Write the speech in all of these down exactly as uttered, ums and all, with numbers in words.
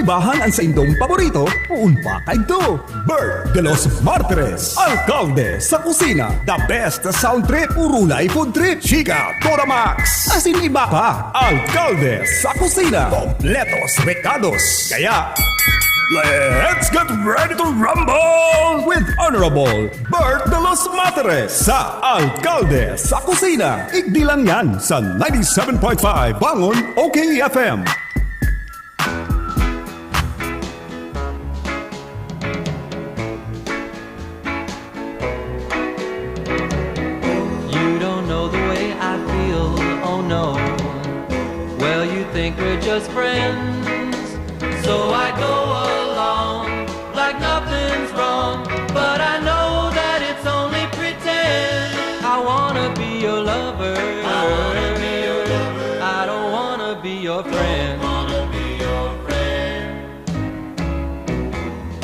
Bahan an saindong paborito, poon pa kaidto. Bert de los Martires, alkalde sa kusina. The best sound trip, urulay food trip. Chika Toramax, asin iba pa. Alkalde sa kusina, kompletos rekados. Kaya, let's get ready to rumble with Honorable Bert de los Martires sa Alkalde sa Kusina. Igdi lang yan sa ninety-seven point five Bangon O K F M. You don't know the way I feel, oh no. Well, you think we're just friends, so I go along like nothing's wrong. But I know that it's only pretend. I wanna be your lover. I wanna be your lover. I don't wanna be your friend. Wanna be your friend.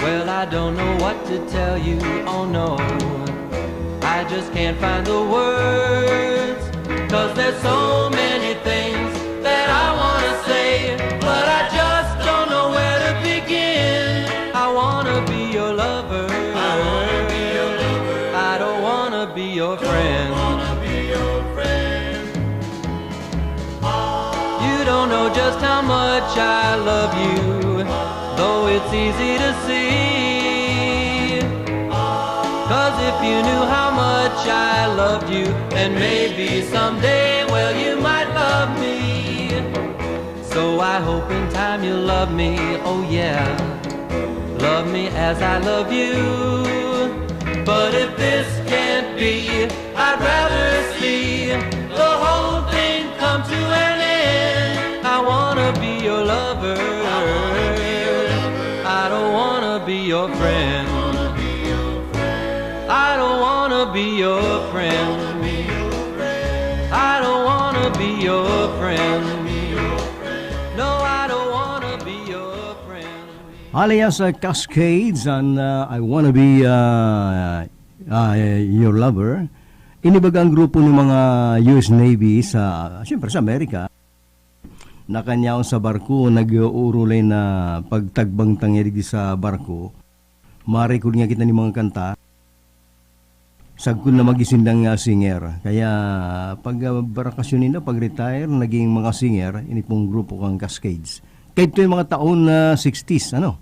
Well, I don't know what to tell you, oh no. I just can't find the words, 'cause there's so many things that I wanna say, but I just don't know where to begin. I wanna be your lover. I wanna be your lover. I don't wanna be your friend. Wanna be your friend. You don't know just how much I love you, though it's easy to see. 'Cause if you knew how much I loved you, and maybe someday, well, you might love me. So I hope in time you'll love me, oh yeah. Love me as I love you. But if this can't be, I'd rather see the whole thing come to an end. I wanna be your lover. I wanna be your lover. I don't wanna be your friend. I don't wanna be your friend. I don't wanna be your friend. No, I don't wanna be your friend. Alias uh, Cascades and uh, I Wanna Be uh, uh, Your Lover. Ini bagang grupo ng mga U S Navy sa, siyempre sa Amerika, na kanyaon sa barko, nag-uurulay na pagtagbang tangyarig sa barko. Marecord nga kita ni mga kanta. Sagkod na magi sindang ah, singer. Kaya pag ah, barakasyon ninda, pag retire, naging mga singer, ini pong grupo kang Cascades. Kaya ito yung mga taon na sixties, ano?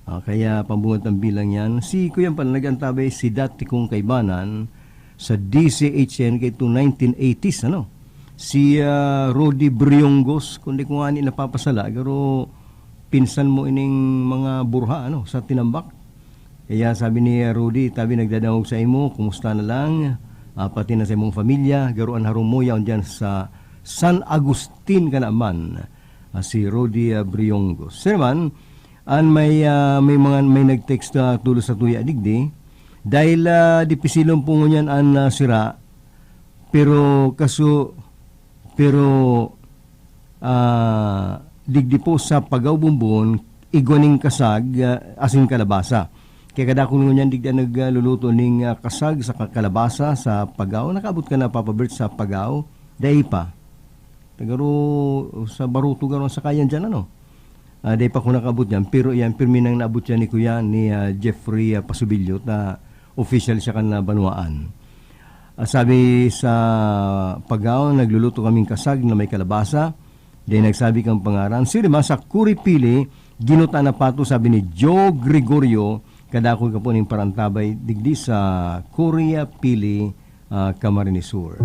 Ah, kaya pambungat ang bilang yan. Si Kuya pala nag-antabay si dati kong kaibanan sa D C H N kay to nineteen eighties, ano? Si ah, Rudy Briongos, kung di ko nga ni napapasala, pero pinsan mo ining mga burha, ano, sa tinambak. Kaya sabi ni Rudy, tabi nagdadangog sa imo, kumusta na lang? Ah, pati na sa imong pamilya, garo an harong mo yaon dyan sa San Agustin ka naman. Ah, si Rudy ah, Briongos. Sir man, an may, ah, may mga may nag-text na tulo sa tuya digdi, dahil ah, dipisilon po ngunyan an ah, sira, pero kaso, pero ah, digdi po sa Pagaw Bumbon, igwa ning kasag, ah, asin kalabasa. Kaya kadakul ngunyan digdi an nagluluto ning ah, kasag sa kalabasa sa Pagaw. Nakaabot ka na, Papa Bert, sa Pagaw? Dai pa. Tagaro sa Baruto garo ang sakayan dyan, ano? Ah, dai pa ko nakaabot dyan, pero yan, pirmi nang naabot yan ni Kuya, ni ah, Jeffrey ah, Pasubilyo, na official siya kan ah, banwaan. Ah, sabi sa Pagao, nagluluto kaming kasag na may kalabasa. Di nagsabi kang pangaran. Sirima sa Kuripili, ginuta na pato, sabi ni Joe Gregorio, kadakul ka po ning parantabay, digdi sa Korea Pili, ah, Camarines Sur.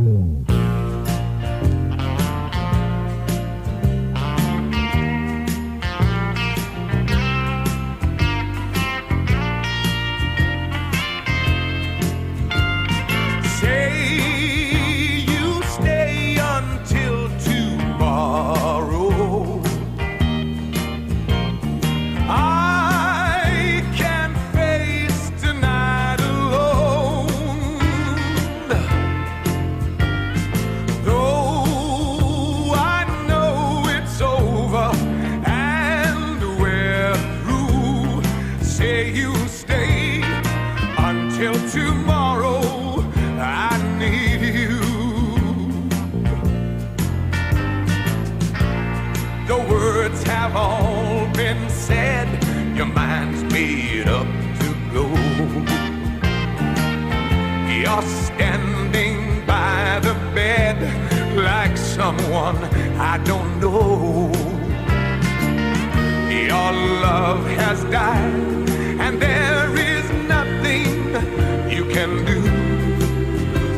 Love has died, and there is nothing you can do.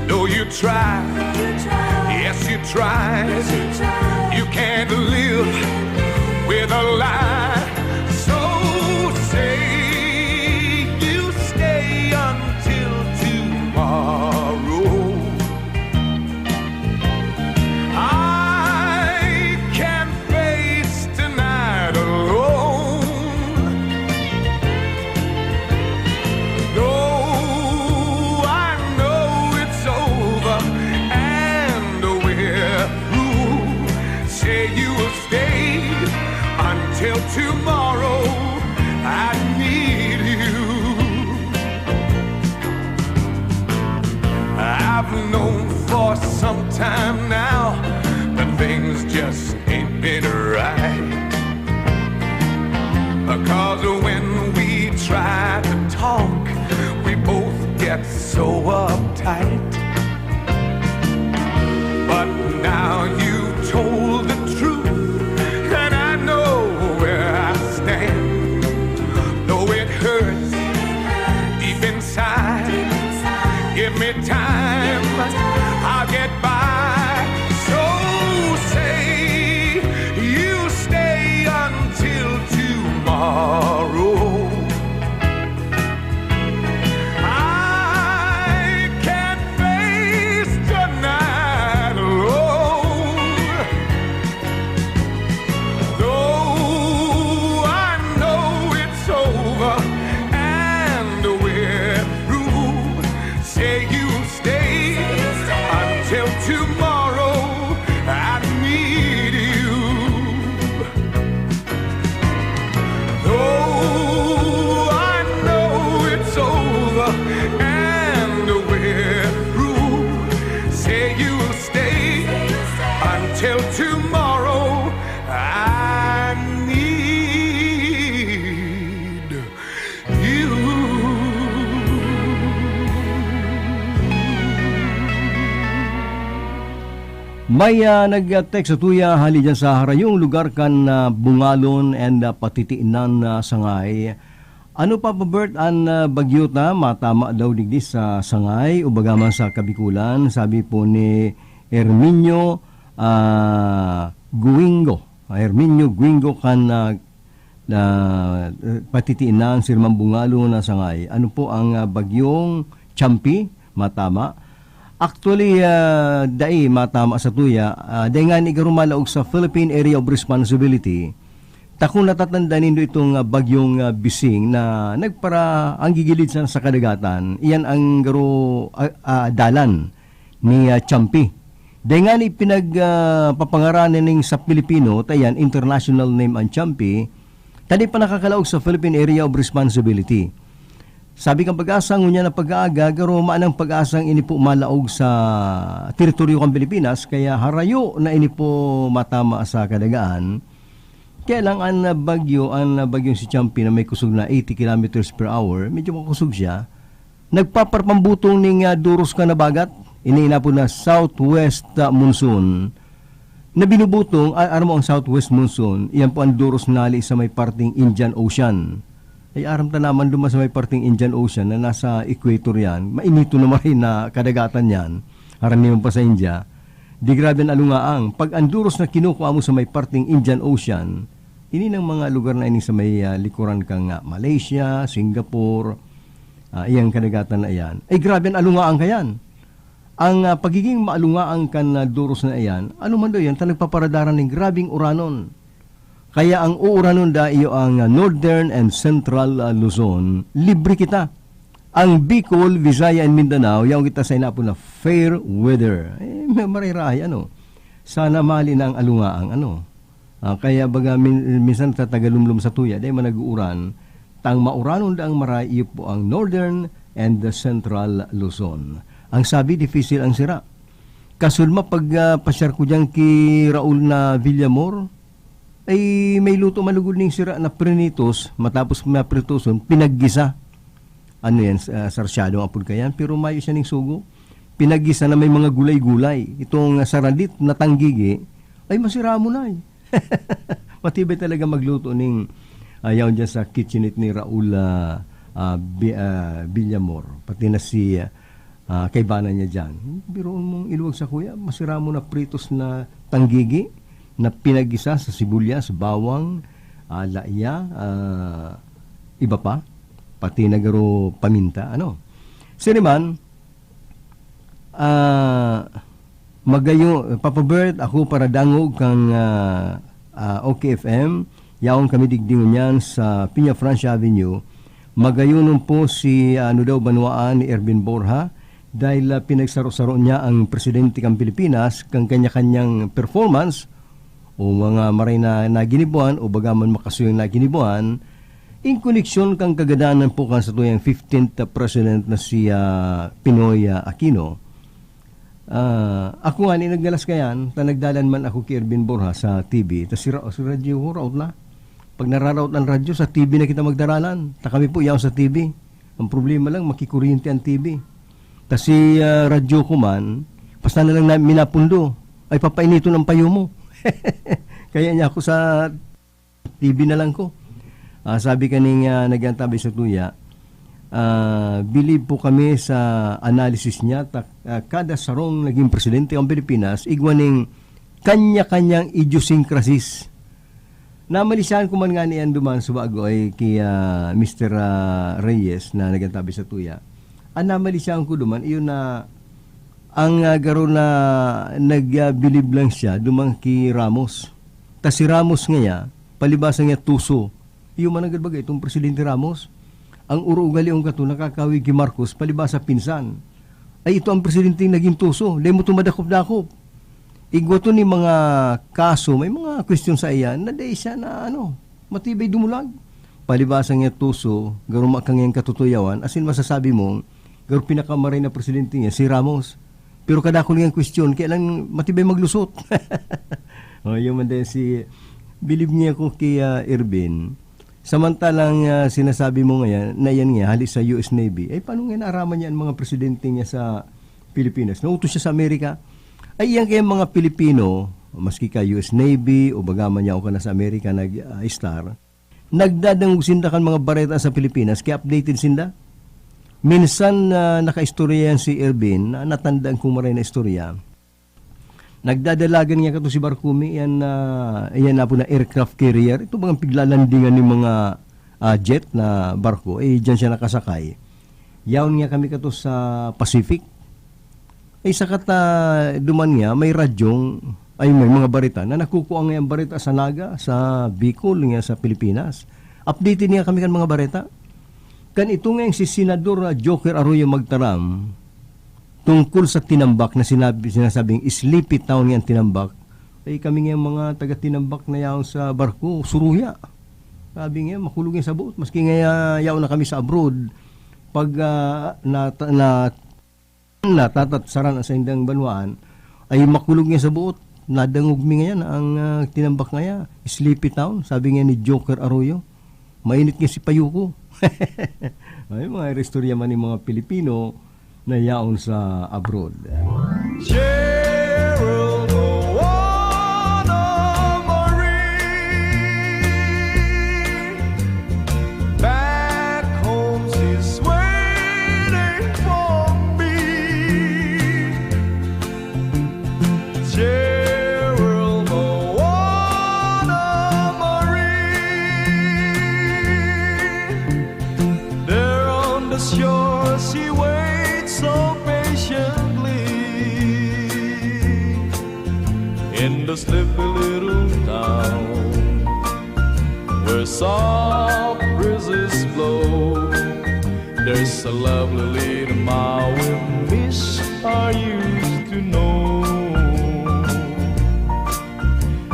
Though you try, yes, you try, you can't live with a lie. So say you stay until tomorrow. I can face tonight alone. Though I know it's over and we're through, say you will stay until tomorrow. I need you. I've known for some time now that things just ain't been right. Because when we try to talk, we both get so uptight. But now you told the truth, and I know where I stand. Though it hurts deep inside, give me time, I'll get by. So say you stay until tomorrow. I can't face tonight alone. Though I know it's over and we're through, say you'll stay until tomorrow. I need you. Though I know it's over and we're through, say you'll stay until tomorrow. I need you. May, ah, nag-text satuya hali dyan sa harayong lugar kan, ah, Bungalon and, ah, Patitiinan na Sangay. Ano pa, Papa Bert, an, ah, bagyo ta matama daw digdi sa Sangay o baga man sa Kabikulan? Sabi po ni Herminio, ah, Guingo. Herminio Guingo kan, ah, na, eh, Patitiinan, Sirmang Bungalon na Sangay. Ano po ang, ah, bagyong Champi? Matama? Actually, ah, dai matama satuya. Ah, dai ngani garo malaog sa Philippine Area of Responsibility. Ta kung natatanda nindo itong, ah, bagyong, ah, Bising na nagpara-, ang gigilid sa, sa kadagatan, iyan ang garo, ah, ah, dalan ni, ah, Champi. Dai ngani pinag, ah, papangaranan ning sa Pilipino, ta iyan international name ang Champi, ta dai pa nakakalaog sa Philippine Area of Responsibility. Sabi kan Pag-asa, ngunyan na pag-aaga, garo maanang pag-asang ini po malaog sa teritoryo kan Pilipinas, kaya harayo na ini po matama sa kadagaan. Kaya lang, an bagyo, an bagyong si Champi na may kusog na eighty kilometers per hour, medyo makusog siya. Nagpaparpambutong ning, ah, duros kan habagat, ini inapod na southwest, ah, monsoon. Na binubutong, a-, aram mo ang southwest monsoon, iyan po ang duros na hali sa may parteng Indian Ocean. Ay, aram ta naman duman sa may parteng Indian Ocean na nasa equator yan, mainito na maray na kadagatan yan, haraniwan pa sa India. Di grabe ang alungaang. Pag ang duros na kinukua mo sa may parteng Indian Ocean, ini ng mga lugar na ini sa may, ah, likuran kang, ah, Malaysia, Singapore, ah, iyang kadagatan na iyan. Ay, grabe ang alungaang kayan. Ang, ah, pagiging maalungaang kan, ah, duros na iyan, ano man daw yan, ta nagpaparadaran ning grabing uranon. Kaya ang uuranon da iyo ang, ah, Northern and Central, ah, Luzon, libre kita. Ang Bicol, Visaya, and Mindanao, yaon kita sa inapod na fair weather. Eh, ma-, marirahay, ano? Sana mali na ang alungaang, ano? Ah, kaya baga min-, minsan tatagalumlom satuya, dai man nag-uuran. Tang mauranon daang maray, iyo po ang Northern and the Central Luzon. Ang sabi, difisil ang sira. Kasulma, pag, ah, pasyar ko diyan ki Raul na Villamor, ay may luto malugod ning sira na prinitos, matapos na pritoson, pinaggisa. Ano yan, ah, sarsyado ang apod kayan, pero mayo siya ning sugo. Pinaggisa na may mga gulay-gulay. Itong, ah, saradit na tanggigi, ay masira mo na eh. Matibay talaga magluto ning, Ayaw dyan sa kitchenette ni Raul, ah, ah, Bi-, ah, Villamor. Pati na si, ah, kaibanan niya dyan. Biruon mong iluwag sa kuya, masira mo na pritos na tanggigi na pinagisa sa sibuyas, bawang, ah, laya, ah, iba pa. Pati na garo paminta, ano. Siriman, ah, magayo, Papa Bert, ako para dangog kang, ah, ah, OK F M. Yaon kami digdi ngunyan sa Peñafrancia Avenue. Magayonon po si, ano daw, banwaan ni Ervin Borja dahil, ah, pinagsaro-saro niya ang presidente kan Pilipinas kan kanya-kanyang performance o mga maray na, na ginibuan o baga man makasuyo na ginibuan, in koneksyon kan kagadanan po kan satuyang fifteenth President na si, ah, Pinoy, ah, Aquino. Ah, ako nga, ni nagdalas kayan, ta nagdalan man ako ki Ervin Borja sa T V, ta si Ra-, si radyo ko, raot na. Pag nararaot ang radyo, sa T V na kita magdaralan. Ta kami po, yaon sa T V. Ang problema lang, makikuryente ang T V. Ta si, ah, radyo ko man, basta na lang na minapundo, ay papainiton ang payo mo. Kaya niya ako sa T V na lang ko. Ah, sabi kaning, ah, nagtabi sa tuya, ah, bilib po kami sa analysis niya, ta, ah, kada sarong naging presidente ang Pilipinas, igwa ning kanya-kanyang idiosyncrasies. Namalisyahan ko man ngani yan duman sa bago ay ki, ah, Mister, ah, Reyes na nagtabi sa tuya. Ang namalisyahan ko duman, iyon na ang, ah, garo na nagbilib lang siya duman ki Ramos. Ta si Ramos ngaya, palibasa niya tuso. Iyo man ang baga itong Presidente Ramos. Ang uruugalion kato nakakawig ki Marcos, palibasa pinsan. Ay, ito ang presidenteng naging tuso. Dai mo ito madakop-dakop. Igwa to ni mga kaso, may mga question sa iyan na dai siya na, ano, matibay dumulag. Palibasa niya tuso, garo makangyan katutuyawan, asin masasabi mo, garo pinakamaray na presidente niya, si Ramos. Pero kadakul niyang question, kaya lang matibay maglusot. O, yun man din si, bilib niya ko kay, ah, Ervin. Samantalang, ah, sinasabi mo ngayon na yan nga, hali sa U S Navy. Eh, paano nga naaraman niya ang mga presidente niya sa Pilipinas? Nautos siya sa Amerika. Ay, yan kaya mga Pilipino, maski ka U S Navy o baga man niya o ka na sa Amerika nag, ah, star, nagdadangog sinda kan mga bareta sa Pilipinas, kaya updated sinda. Minsan, ah, nakaistorya yan si Ervin, na natandaan kong maray na istorya. Nagdadalagan niya kato si Barkumi, yan, ah, yan na po na aircraft carrier. Ito bang piglalandingan ng mga, ah, jet na barko? Eh, diyan siya nakasakay. Yaon niya kami kato sa Pacific. Ay, sa kata duman niya, may radyong, ay, may mga barita na nakukuha ngayang barita sa Naga, sa Bicol, nga sa Pilipinas. Updated niya kami kan mga barita. Kan ito ngayong si Senador, ah, Joker Arroyo magtaram, tungkol sa Tinambac na sinabi, sinasabing sleepy town niya ang Tinambac, ay kami ngayong mga taga Tinambac na yaon sa barko, suruya. Sabi niya, makulog yan sa boat. Maski nga yaon na kami sa abroad, pag, ah, na, na, natatatsaran ang saindang banwaan, ay makulog niya sa boat. Nadangog mi ngayan ang, ah, Tinambac ngaya, sleepy town, sabi nga ni Joker Arroyo. Mainit nga si Payuko. Ay, mga istorya man ng mga Pilipino na yaon sa abroad. Gerald Moana Marie, back home she's waiting for me. Gerald Moana Marie. There on the shore she waits so patiently in the sleepy little town where soft breezes blow. There's a lovely little Maui miss I used to know.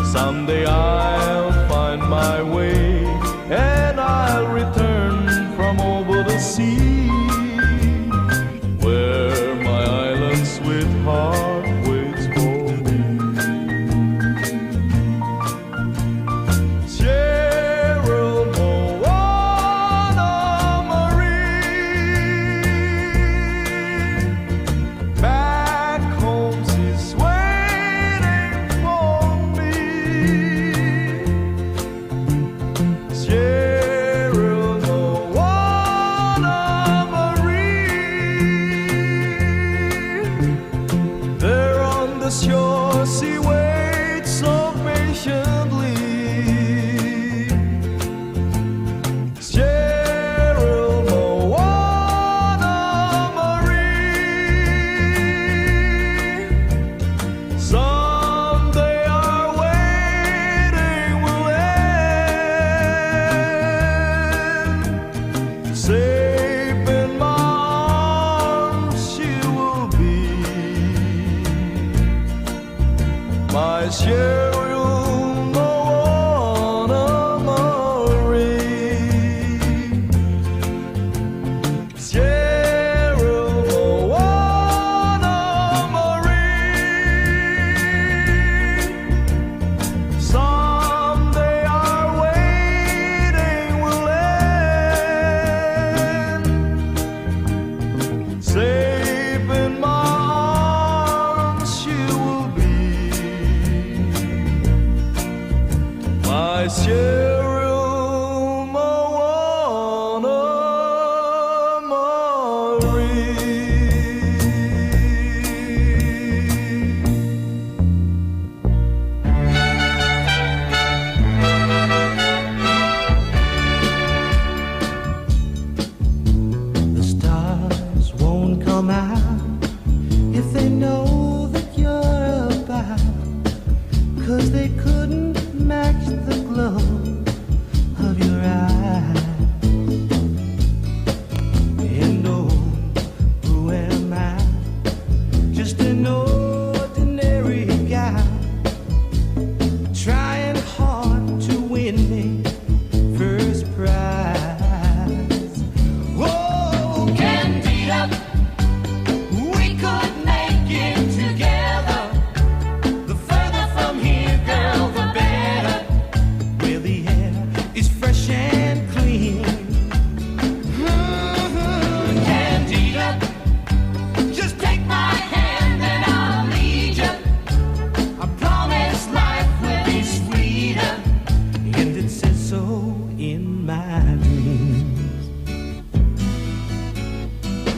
Someday I'll find my way and I'll return from over the sea, where my island sweetheart waits for me. Cheryl Moana Marie, back home she's waiting for me.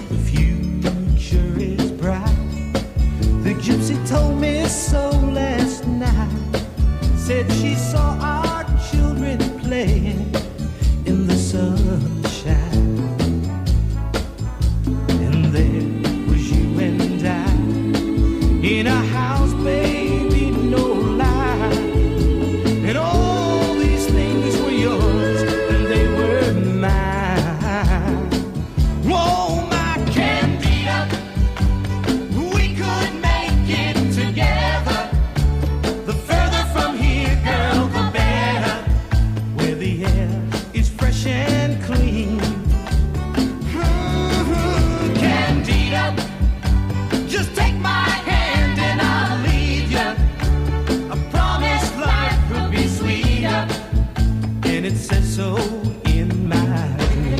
The future is bright. The gypsy told me so last night. Said she saw our children playing in the sunshine. And there was you and I in a house, baby, no lie. And all these things were yours, and they were mine. Oh, my Candida, we could make it together. The further from here, girl, the better. Where the air is fresh and clean. Mm-hmm, Candida, just take my hand and I'll lead you. I promise life will be sweeter, and it says so in my dream.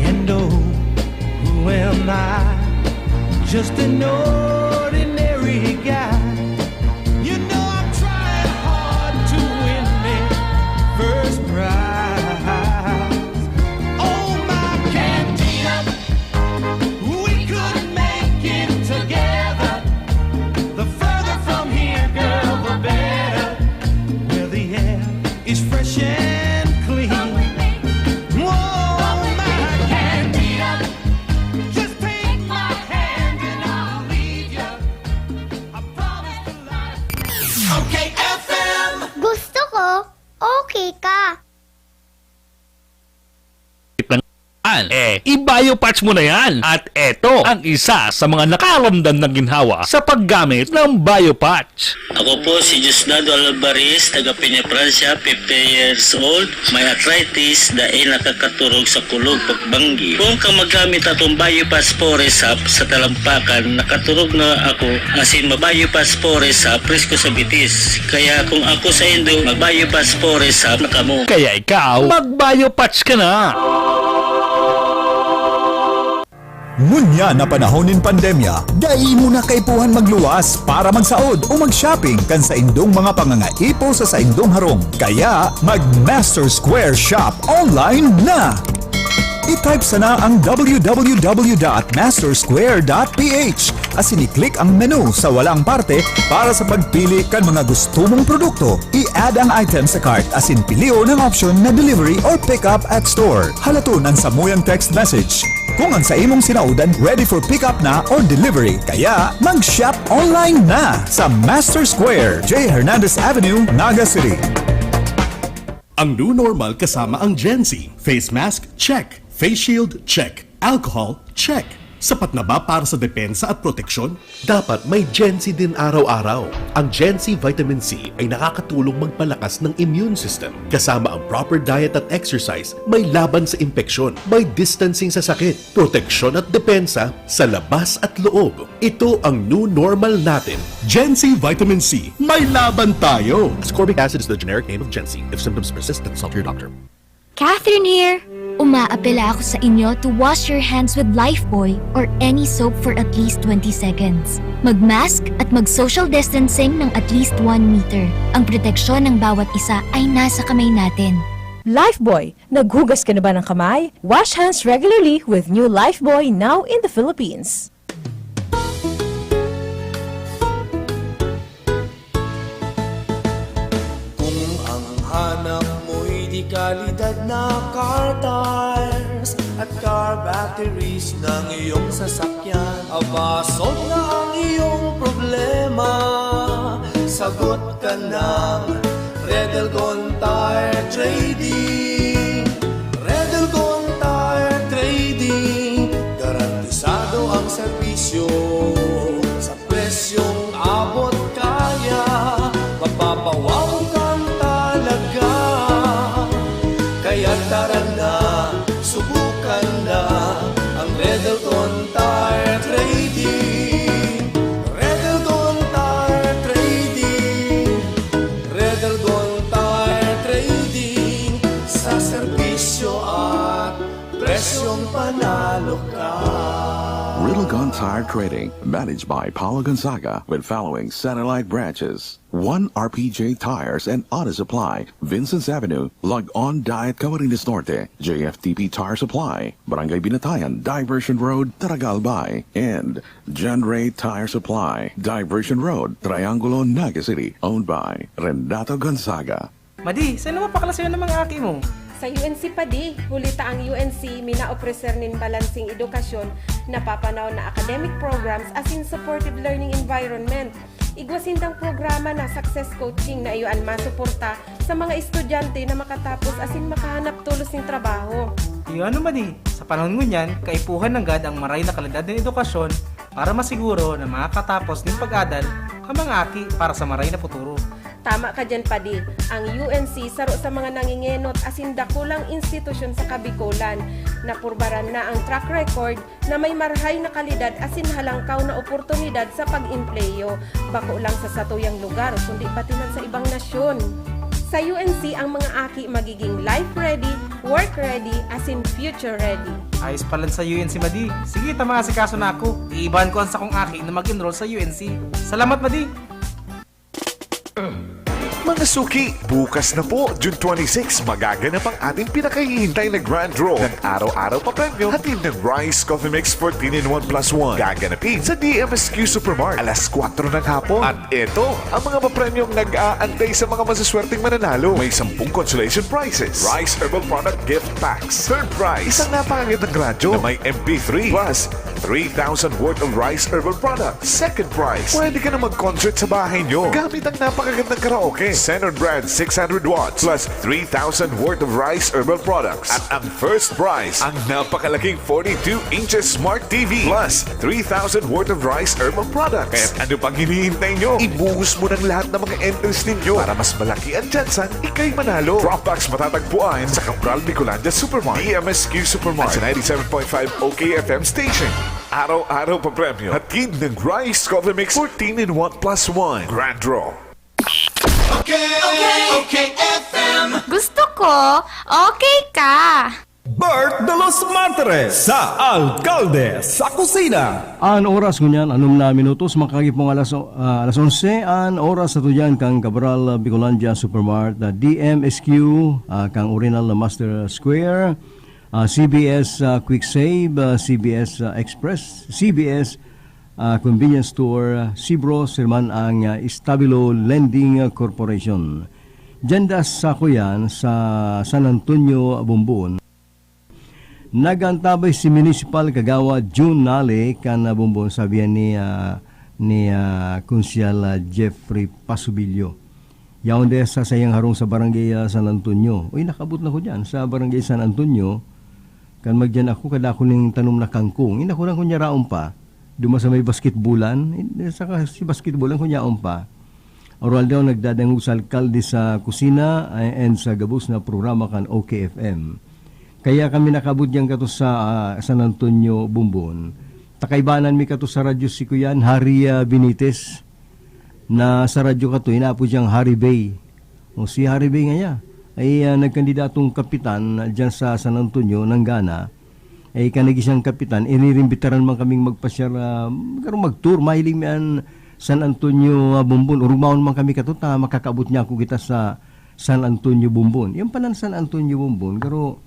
And oh, who am I? Just an ordinary guy. You know I'm trying hard to win me first prize. Oh, my Candida, we could make it together. The further from here, girl, the better. Where the air is fresh and clean. Whoa, my Candida, just take my hand and I'll lead you. I promise to life. Okay, F M. Gusto ko, okay ka. Eh, i-biopatch mo na yan. At eto ang isa sa mga nakaramdam ng ginhawa sa paggamit ng biopatch. Ako po si Diosdado Alvarez, taga Peña, Francia, fifty years old. May arthritis, dai nakakaturog sa kulog pagbanggi. Kung ka magamit atong Biopatch Forest Hop sa talampakan, nakaturog na ako, asin ma-Biopatch Forest Hop presko sa bitis. Kaya kung ako sa indo, mag-Biopatch Forest Hop na kamo. Kaya ikaw, mag-biopatch ka na! Ngunyan na panahon nin pandemya, dai mo na kaipuhan magluwas para magsaod o mag-shopping kan saindong mga pangangaipo sa saindong harong. Kaya, mag-Master Square Shop online na! I-type sana ang w w w dot master square dot p h asin i-click ang menu sa walang parte para sa pagpili kan mga gusto mong produkto. I-add ang item sa cart asin pilion ang option na delivery or pick up at store. Halaton ang samuyang text message kung ang sa imong sinaodan ready for pick up na or delivery. Kaya, mag-shop online na sa Master Square, J Hernandez Avenue, Naga City. Ang new normal kasama ang Gen Z. Face mask, check. Face shield, check. Alcohol, check. Sapat na ba para sa depensa at proteksyon? Dapat may Gen Z din araw-araw. Ang Gen Z Vitamin C ay nakakatulong magpalakas ng immune system. Kasama ang proper diet at exercise, may laban sa impeksyon, may distancing sa sakit, proteksyon at depensa sa labas at loob. Ito ang new normal natin. Gen Z Vitamin C, may laban tayo! Ascorbic acid is the generic name of Gen Z. If symptoms persist, then consult your doctor. Catherine here! Umaapela ako sa inyo to wash your hands with Lifebuoy or any soap for at least twenty seconds. Mag-mask at mag-social distancing ng at least one meter. Ang proteksyon ng bawat isa ay nasa kamay natin. Lifebuoy, naghugas ka na ba ng kamay? Wash hands regularly with new Lifebuoy, now in the Philippines. Kung ang hanap mo'y de kalidad na car tires at car batteries ng iyong sasakyan, aba, solve na ang iyong problema. Sagot ka ng Red Elgon Tire Trading. Red Elgon Tire Trading, garantisado ang serbisyo sa presyong abot kaya, mapapawaw kang talaga. Kaya tara na, subukan na ang Red Elgon Tire Trading. Red Elgon Tire Trading. Red Elgon Tire Trading, sa serbisyo Presyo at presyong panalo ka. Riddle Gun Tire Trading, managed by Paulo Gonzaga, with following satellite branches: one R P J Tires and Auto Supply, Vincent's Avenue, Log-On Diet, Camarines Norte; J F T P Tire Supply, Barangay Binatayan, Diversion Road, Taragal Bay; and John Ray Tire Supply, Diversion Road, Triangulo, Naga City, owned by Renato Gonzaga. Madi, saan na mapakalasayon ng mga aki mo? Sa U N C Padi, huli ta ang U N C minaopreser nin balanseng edukasyon, napapanaw na academic programs asin supportive learning environment. Igwa sindang programa na success coaching na iyo an masuporta sa mga estudyante na makatapos asin makahanap tolos nin trabaho. Iyo ano man eh, sa panahon ngunyan, kaipuhan nanggad ang maray na kalidad nin edukasyon para masiguro na makakatapos nin pag-adal ang mga aki para sa maray na futuro. Tama ka diyan, Padi. Ang U N C saro sa mga nangingenot asin dakulang institusyon sa Kabikolan. Napurbaran na ang track record na may marhay na kalidad asin halangkaw na oportunidad sa pag-empleyo, bako lang sa satuyang lugar, kundi pati man sa ibang nasyon. Sa U N C, ang mga aki magiging life ready, work ready, asin future ready. Ayos palan sa U N C, Madi. Sige, ta maasikaso na ako. Iibahan ko ang sakong aki na mag-enroll sa U N C. Salamat, Madi! Mga suki, bukas na po, June twenty-six, magaganap ang ating pinakahihintay na Grand Draw ng araw-araw papremyo, hatid ng Rice Coffee Mix fourteen in one plus one. Gaganapin sa D M S Q Supermart, alas kwatro ng hapon. At eto ang mga papremyong nag-aantay sa mga masaswerteng mananalo. May sampung consolation prizes, Rice Herbal Product Gift Packs. Third prize, isang napakagandang radyo na may M P three plus three thousand worth of Rice Herbal Products. Second prize, pwede ka na mag-concert sa bahay nyo gamit ang napakagandang karaoke. Xenon Brand six hundred watts plus three thousand worth of Rice Herbal Products. At ang first prize, ang napakalaking forty-two inches Smart T V plus three thousand worth of Rice Herbal Products. Kaya't ano pang hinihintay nyo? Ibuhos mo ng lahat ng mga entries ninyo para mas malaki ang tsansang ikay manalo. Drop box matatagpuan sa Cabral Bicolandia Supermart, D M S Q Supermart, at sa ninety-seven point five O K F M station. Araw-araw papremyo. Hatid ng Rice Coffee Mix fourteen in one plus one. Grand Draw. Okay, okay, okay, F M. Gusto ko, okay ka. Bert de los Martires sa Alkalde sa Kusina. An oras ngunyan, anom na minutos, makagipong alas, ah, alas onse, an oras sa tuyan kan Cabral Bicolandia Supermart, ah, D M S Q, ah, kang Orinal Master Square, ah, C B S, ah, Quick Save, ah, C B S, ah, Express, C B S, ah, Convenience Store, ah, Sibro, sirman ang, ah, Estabilo Lending Corporation. Diyan da sa kuyan sa San Antonio, Bombon. Nag-antabay si Municipal Kagawad Jun Nale kan, ah, Bombon, sabi yan ni, ah, ni, ah, Konsehal, ah, Jeffrey Pasubilio. Yaon de sa sayang harong sa Barangay, ah, San Antonio. Uy, nakabot na ko diyan sa Barangay San Antonio. Kan magdiyan ako, kadako ning tanom na kangkong. Inako lang ko niya raon pa. Duma sa may basketbulan. Eh, saka si basketbulan ko niyaon pa. Oral daw nagdadangog sa alkalde sa kusina, eh, and sa gabos na programa kan O K F M. Kaya kami nakabot diyan kato sa, ah, San Antonio, Bombon. Takaibanan mi kato sa radyo si Kuyan, Harry, ah, Benitez, na sa radyo kato, inaapod siyang Harry Bay. O si Harry Bay ngaya, ay, ah, nagkandidatong kapitan diyan sa San Antonio, nanggana. Eh, kan nagin siyang kapitan, iririmbitaran man kaming magpasyar, ah, garo mag-tour, mahiling mi an San Antonio, ah, Bombon. Orog maon man kami kato ta, makakaabot niya ako kita sa San Antonio, Bombon. Yan pala ang San Antonio, Bombon, garo,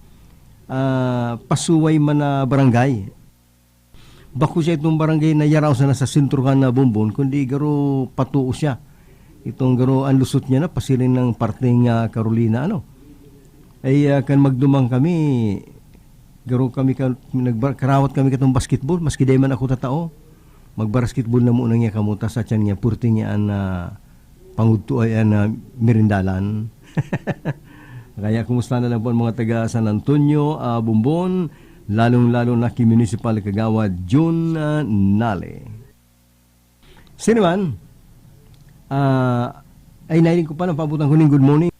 ah, pasuway man na barangay. Bako siya itong barangay na yaraw sana sa sentro kan, ah, Bombon, kundi garo patuo siya. Itong garo ang lusot niya na, pasiring ng parteng, ah, Carolina, ano. Ay, ah, kan magduman kami, garo kami ka, nagba-, karawat kami katong basketball, maski di man ako tatao. Magbasketball na muna niya kamuta sa tiyan niya, purti niya an, ah, pangudto ay an, ah, merindalan. Kaya kumusta na lang po ang mga taga San Antonio, ah, Bombon, lalong-lalo na ki Municipal Kagawad Jun, ah, Nale. Sino man? Ah, ay, nailing ko pa, napaabutan ko ning good morning.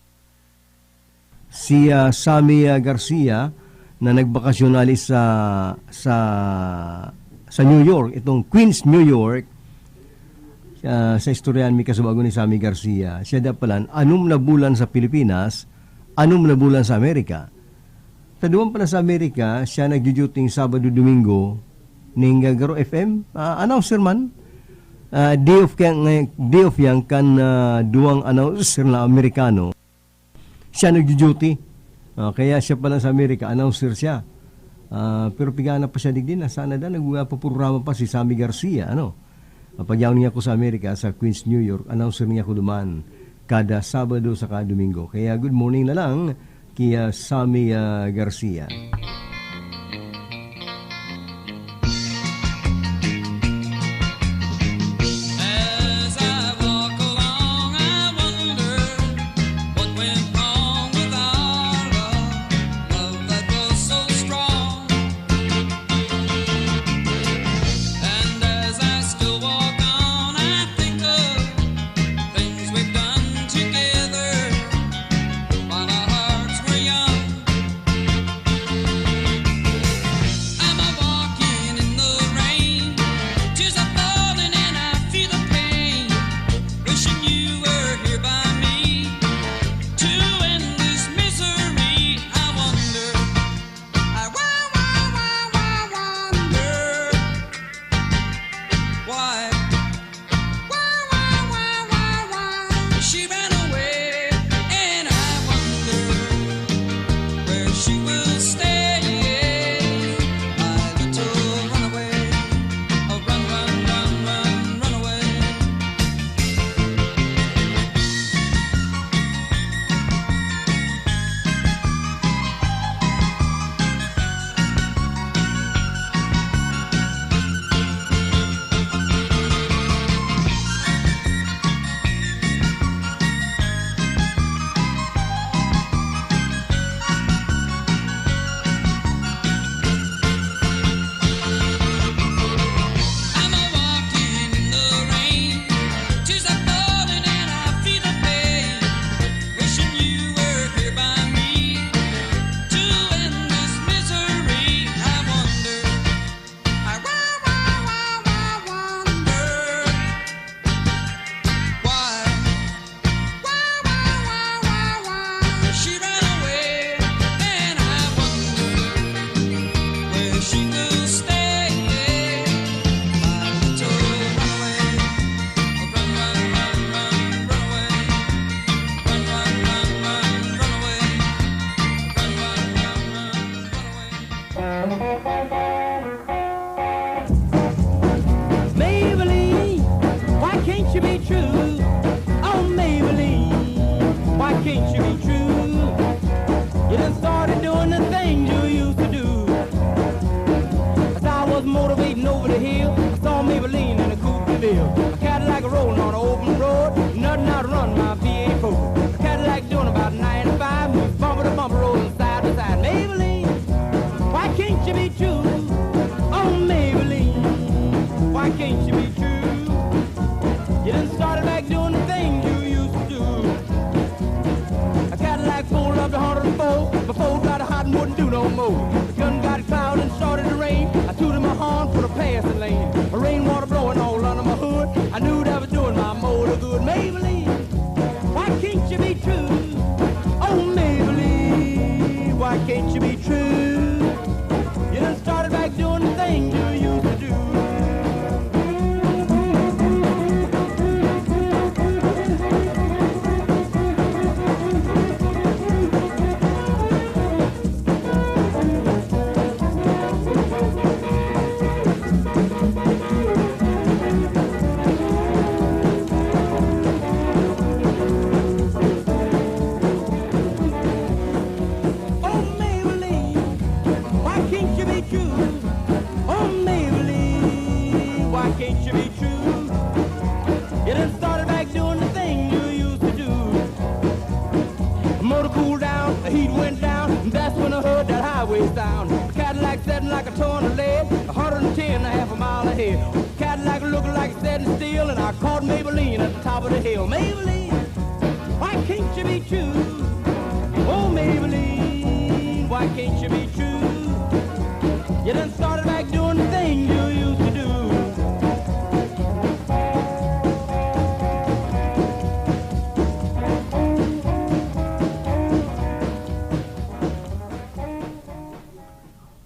Si, ah, Sammy, ah, Garcia na nagbakasyon ali sa, sa, sa New York, itong Queens, New York. Ah, sa istoryahan mi kasubago ni Sammy Garcia, siya da palan, anom na bulan sa Pilipinas, anom na bulan sa Amerika. Sa duman pala sa Amerika, siya nagjo-duty Sabado, Domingo, ning Garo F M, ah, announcer man. Ah, day off kaya, day off yan kan, ah, duwang announcer na Amerikano. Siya nagjo-duty. Ah, kaya siya pala sa Amerika, announcer siya. Ah, pero pigana pa siya digdi, nasaan na daa, nagpaprograma pa si Sammy Garcia, ano? Ah, pag yaon niya ako sa Amerika, sa Queens, New York, announcer niya ako duman kada Sabado saka Domingo. Kaya good morning na lang kay, ah, Sammy, ah, Garcia. As I walk along, I wonder what went wrong with our love, love that was so strong. And as I still walk on, I think of things we've done together while our hearts were young. I'm a walking in the rain, tears are falling and I feel the pain. Wishing you were here by me to end this misery. I wonder, I wa- wa- wa- wa- wonder why. Why, why, why, why, why she ran away, and I wonder where she will stay. My little runaway, a run, run, run, run, runaway. I'm a walking in the rain, tears are falling and I feel the pain. Wishing you were here by me to end this misery. I wonder, I wa- wa- wa- wa- wonder why. Why, why, why, why, why she ran away, and I wonder where she will stay. My little runaway, run, run, run, run, runaway, run, run, run, run, runaway, run, run, run, run, runaway. Maybelline, why can't you be true? Oh, Maybelline, why can't you be true? You done started doing the things you used to do. As I was motivating over the hill, I saw Maybelline in a coupe de ville. A Cadillac rolling on an open road, nothing outrun my V eight Ford. A Cadillac doing about ninety-five, moves bumper to bumper, rolling side to side. Maybelline, why can't you be true? Oh, Maybelline, why can't you be true? You done started back doing the thing you used to do. A Cadillac full of the hundred and four, before it got hot and wouldn't do no more. The gun got cloud and started to rain. I tooted my horn for the passing lane. A rainwater blowing all under my hood. I knew that was doing my motor good. Maybelline, why can't you be true? Oh, Maybelline, why can't you be true? You done started back doing the thing you used to do. Oh, Maybelline, why can't you be true? Oh, Maybelline, why can't you be true? You done started back doing the thing you used to do. Motor cooled down, the heat went down, and that's when I heard that highway sound. Cadillac setting like a torn lead, a hundred and ten and a half a mile ahead. Cadillac looking like it's set in steel, and I caught Maybelline at the top of the hill. Maybelline, why can't you be true? Oh, Maybelline, why can't you be true? You done started back doing the thing you used to do.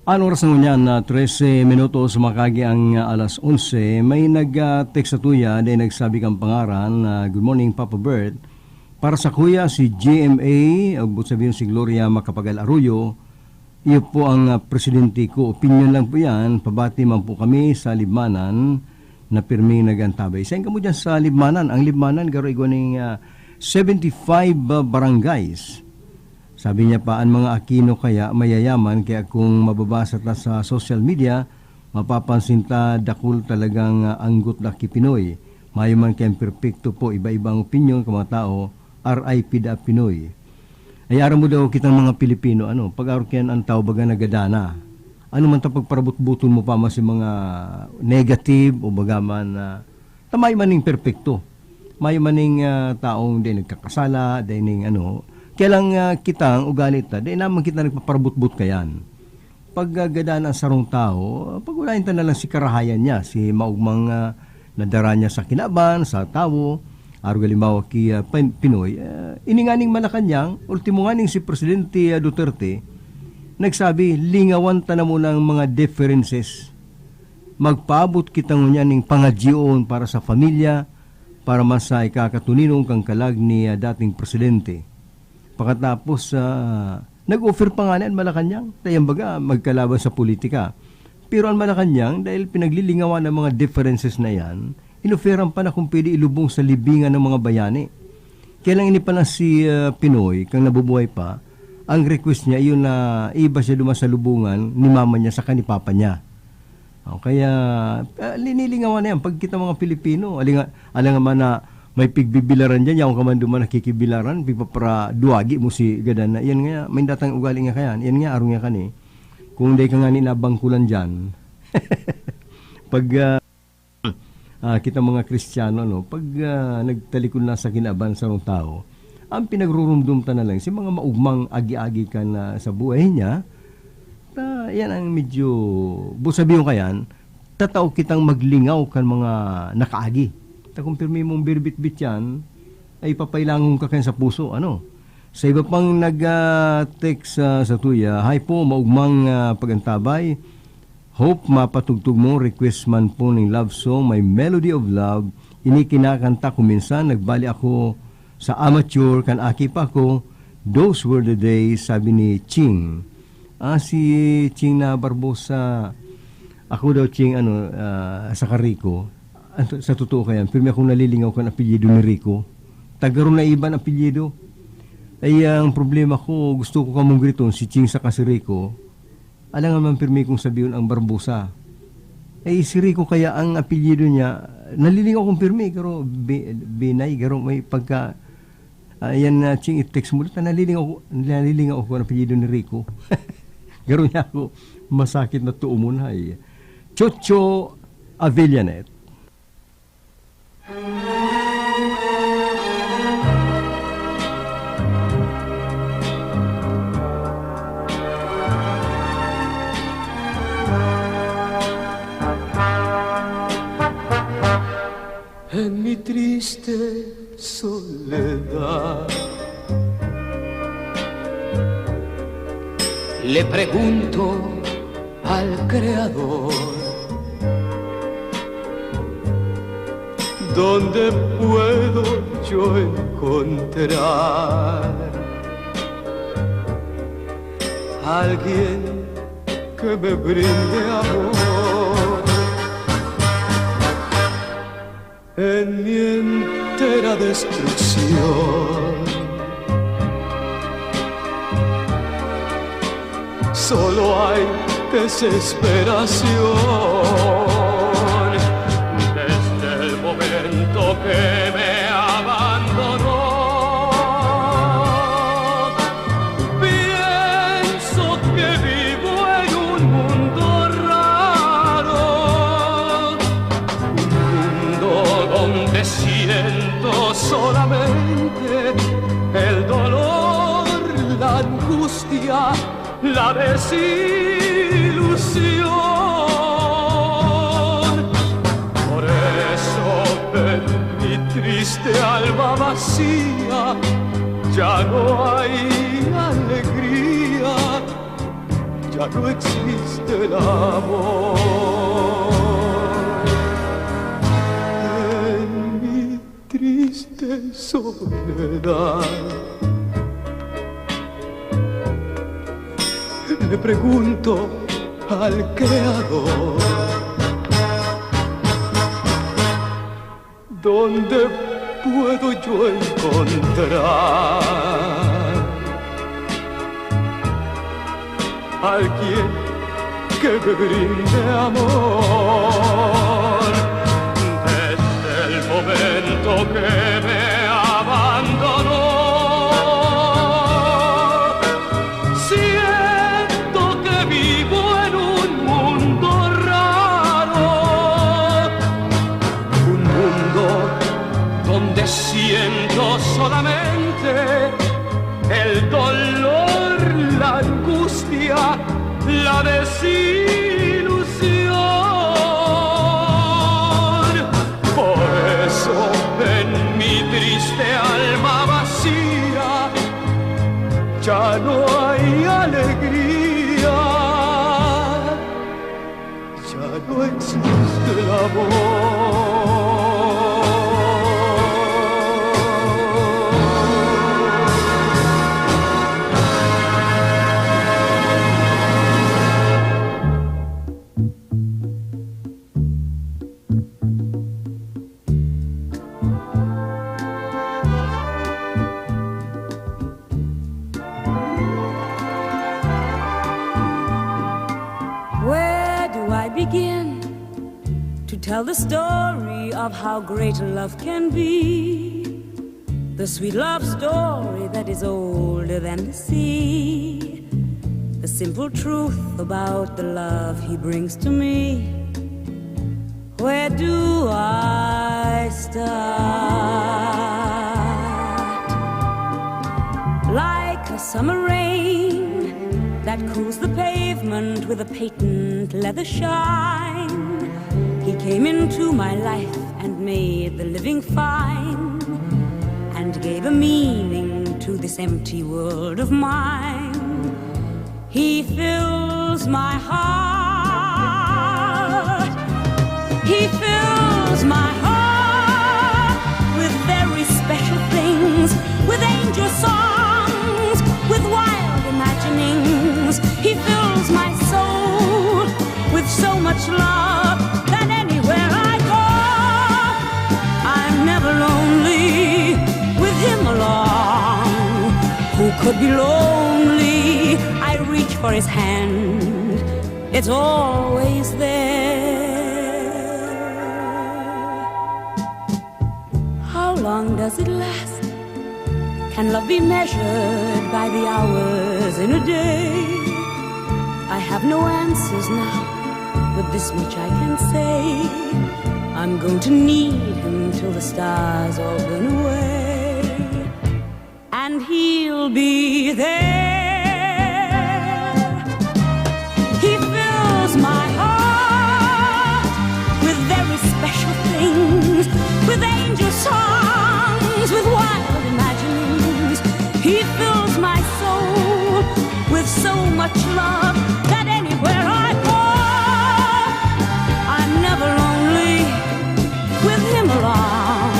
An oras na ngunyan na trese minutos, makagi ang, ah, alas onse. May nag, ah, text sa tuya, dahil nagsabi kang pangaran, ah, "Good morning, Papa Bert. Para sa kuya, si G M A, o buot sabihin si Gloria Macapagal Arroyo, iyo po ang, ah, presidente ko. Opinyon lang po yan. Pabati man po kami sa libmanan na pirming nag-antabay." Sain kamo dyan sa libmanan? Ang libmanan, garo igwa ning, ah, seventy-five, ah, barangays. Sabi niya pa, "An mga Aquino kaya mayayaman, kaya kung mababasa ta sa social media, mapapansin ta dakul talagang, ah, anggot na ki Pinoy. Mayo man kayang perpekto po, iba-iba ang opinyon kan mga tao, R I P da Pinoy." Ay, aram mo daw kitang mga Pilipino, ano, pag-arog kayan an tawo baga nagadana. Ano man ta pagparabot-boton mo pa man si mga negative o baga man, ah, ta mayo man ning perpekto. Mayo man ning, ah, taong di nagkakasala, di ning ano. Kaya lang, ah, kita, ang ugali ta, di naman kita nagpaparabot-bot kayan. Pag, ah, gadan ang sarong tawo, pag-ulayan ta na lang si karahayan niya, si maogmang, ah, nadara niya sa kinaban, sa tawo, arog halimbawa ki, ah, Pin-, Pinoy, ah, ini nganing Malacañang, ultimo nganing si Presidente, ah, Duterte, nagsabi, "Lingawan ta na muna ang mga differences." Magpaabot kita ngunyan ning pangadyoon para sa pamilya, para man sa ikakatoninong kan kalag ni, ah, dating presidente. Pakatapos, ah, nag-offer pa ngani an Malacañang, ta yan baga magkalaban sa politika. Pero an Malacañang, dahil pinaglilingawan ang mga differences na yan, inoferan pa na kung pwede ilubong sa libingan ng mga bayani. Kaya lang ini pala si, ah, Pinoy, kang nabubuhay pa, ang request niya, iyon na iba siya duman sa lubungan ni mama niya saka ni papa niya. O kaya, ah, linilingawan na yan. Pag kita mga Pilipino, alinga-, alangan man na may pigbibilaran dyan, yaon ka man duman nakikibilaran, pigpaparaduwagi mo si gadan na, "Yan nga, may datang ugali nga kayan, yan nga, arong nga kani." Kung dai ka ngani nabangkulan dyan, pag, ah, ah, kita mga Kristiyano, no, pag, ah, nagtalikod na sa kinaban sa sarong tawo, ang pinagrurumdom ta na lang, si mga maugmang agi-agi kan, ah, sa buhay niya, ta, yan ang medyo, bu-, sabi ko kayan, tatao kitang maglingaw kan mga nakaagi. Ta kung pirmi mong birbitbit yan, ay papailangon ka kayan sa puso, ano? Sa iba pang nag, ah, text, ah, sa tuya, "Hi po, maugmang, ah, pag-antabay." Hope mapatugtog mo, request man po ning love song, may Melody of Love. Ini kinakanta ko minsan, nagbali ako sa amateur, kan aki pa ako, "Those were the days," sabi ni Ching. Ah, si Ching na Barbosa, ako daw, Ching, ano, ah, sa Carico. Ano, sa totoo kayan, pirmi akong nalilingaw kan apelyido ni Rico. Taga ron na iban apelyido. Ay, ang problema ko, gusto ko kamong griton, si Ching saka si Rico. Alangan man pirmi kong sabihon ang Barbosa. Eh, si Rico kaya ang apelyido niya, nalilingaw akong pirmi, garo, bi-, binay, garo may pagka, ah, yan na, Ching, i-text mo, ta nalilingaw ako, nalilingaw ako ang apelyido ni Rico. Garo niya ako, masakit na tuumon, hay. Chocho Avillanet. En mi triste soledad le pregunto al Creador, ¿dónde puedo yo encontrar alguien que me brinde amor en mi entera destrucción? Solo hay desesperación. Desde el momento que me abandonó, pienso que vivo en un mundo raro, un mundo donde siento solamente el dolor, la angustia, la desilusión. Por eso en mi triste alma vacía ya no hay alegría. Ya no existe el amor en mi triste soledad. Le pregunto al creador, ¿dónde puedo yo encontrar alguien que me brinde amor? Desde el momento que me abandonó, siento que vivo en un mundo raro, un mundo donde siento solamente el dolor, la angustia, la desilusión. Por eso en mi triste alma vacía ya no hay alegría, ya no existe el amor. Where do I begin to tell the story of how great love can be? The sweet love story that is older than the sea. The simple truth about the love he brings to me. Where do I start? Like a summer rain that cools the pavement with a patent leather shine, he came into my life and made the living fine, and gave a meaning to this empty world of mine. He fills my heart. He fills my heart with very special things, with angel songs, with wild imaginings. He fills my soul with so much love that anywhere I go, I'm never lonely with him along. Who could be lonely? I reach for his hand. It's always there. How long does it last? Can love be measured by the hours in a day? I have no answers now, but this much I can say. I'm going to need him till the stars all burn away. And he'll be there. He fills my heart with very special things, with angel songs, with wild imaginings. He fills my soul with so much love that anywhere I go, I'm never lonely with him along.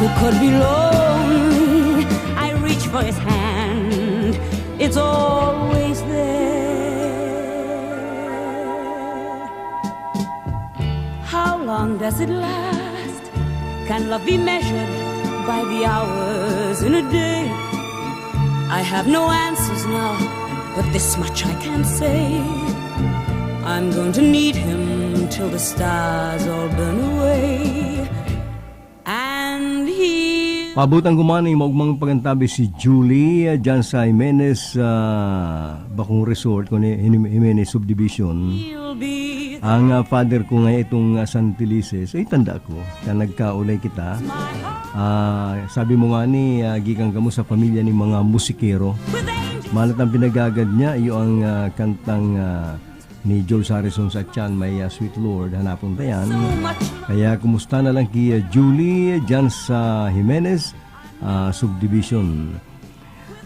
Who could be lonely? I reach for his hand. It's always there. How long does it last? Can love be measured by the hours in a day? I have no answers now, but this much I can say. I'm going to need him till the stars all burn away. And he Paabot ang gumani, maugmang pagantabi si Julie, ah, dyan sa Jimenez, ah, bakong resort, kundi Jim-, Jimenez Subdivision. Ang, ah, father ko nga itong, ah, Santelices, ay, tanda ko, na nagkaulay kita. Ah, sabi mo nga ni, ah, gikan kamo sa pamilya ni mga musikero. Malat ang pinagagad niya, iyo ang, ah, kantang, ah, ni George Harrison sa tiyan, may, ah, Sweet Lord, hanapon ta yan. Kaya kumusta na lang ki, ah, Julie dyan sa Jimenez, ah, Subdivision.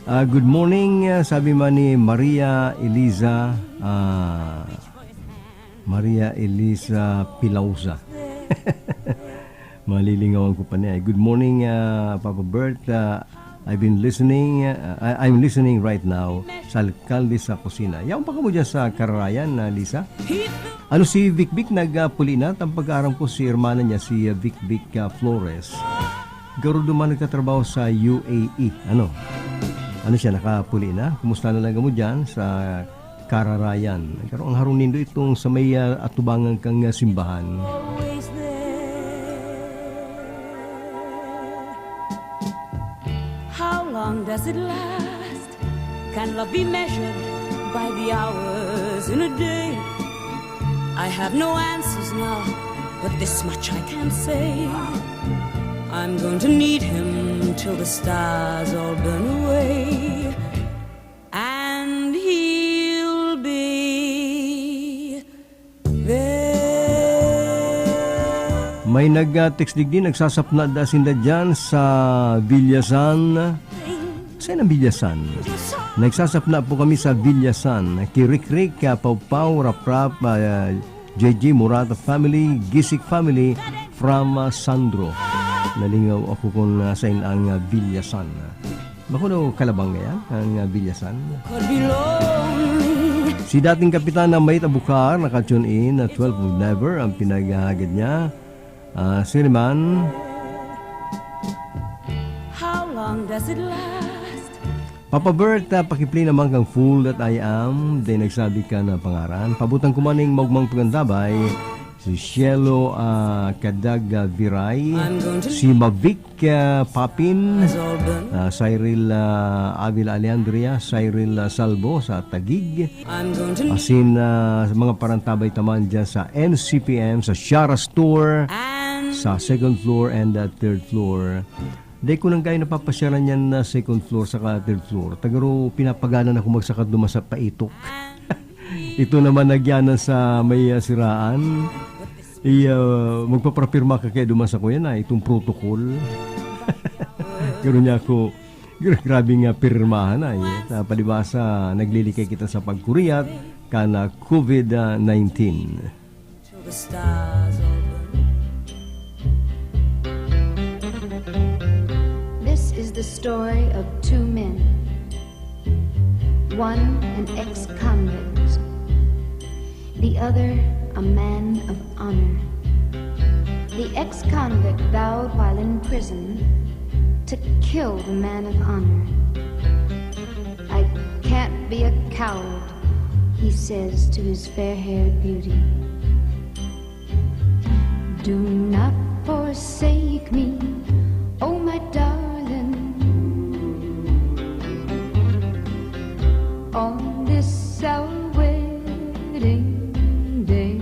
Ah, good morning, ah, sabi man ni Maria Eliza, ah, Maria Eliza Pilausa. Malilingawan ko pa niya. Good morning, ah, Papa Bert. Ah, I've been listening, ah, I- I'm listening right now sa alkalde sa kusina. Yaon pa kamo dyan sa Kararayan, ah, Lisa? Ano si Vic Vic nagpuli na? Ang pagkaaram ko si hermana niya si, ah, Vic Vic, ah, Flores. Garo duman nagtatrabaho sa U A E. Ano? Ano siya, nakapuli na? Kumusta na lang mo dyan sa Kararayan? Pero ang harong nindo itong sa may, ah, atubangan kang, ah, simbahan. How long does it last? Can love be measured by the hours in a day? I have no answers now, but this much I can say. I'm going to need him till the stars all burn away. And he'll be there. May nag-text digdi, nagsasapna da sinda dyan sa Villasan. Saan ang Villasan? Nagsasapna po kami sa Villasan. Kirikrik, Pawpaw, Raprap, ah, J J Murata family, Gisik family, from, ah, Sandro. Nalingaw ako kung, ah, saan ang, ah, Villasan. Bako daw Kalabang kaya ang, ah, Villasan? Could be lonely. Si dating kapitan na may tabukar, naka-tune in na twelve of Never ang pinaghahagad niya. Ah, Siriman. How long does it last? Papa Bert, ah, pakiplay naman kang Fool That I Am, then nagsabi ka na pangaran. Pabutan ko man ning maugmang pagandabay, si Cielo, ah, Kadag, ah, Viray, I'm going to si Mavic, ah, Papin, ah, Cyril, ah, Avila Alejandria, Cyril, ah, Salvo sa Taguig. I'm going to asin, ah, sa mga parantabay taman dyan sa N C P M, sa Shara Store, and sa second floor and, ah, third floor. Dai ko nang kayo napapasyalan yan na second floor saka third floor. Tagaro, pinapaganan ako magsakad duman sa paitok. Ito naman nagyanan sa may, ah, siraan. I, ah, magpaprapirma ka kaya duman sa kuya na itong protocol. Pero niya ako, gra-, grabe nga pirmahan na eh. Sa palibasa, naglilikay kita sa pagkuriyat, kana covid nineteen. Till the stars all burn. This is the story of two men. One, an ex-convict. The other, a man of honor. The ex-convict vowed while in prison to kill the man of honor. "I can't be a coward," he says to his fair-haired beauty. "Do not forsake me, oh my darling, on this our wedding day.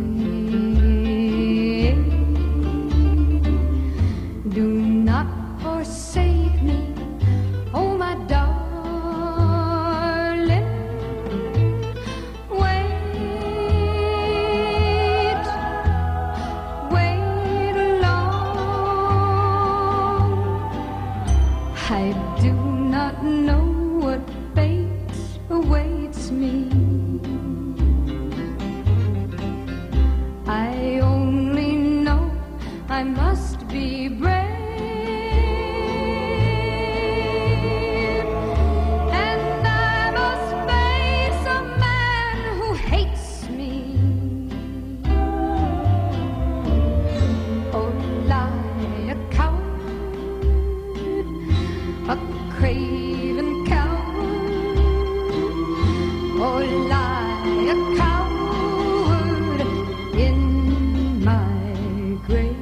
Do not forsake me, oh my darling. Wait, wait long. I do not know what fate awaits me. I only know I must be brave, and I must face a man who hates me. Oh, lie, a coward, a craven coward. Oh, lie, a coward in my grave.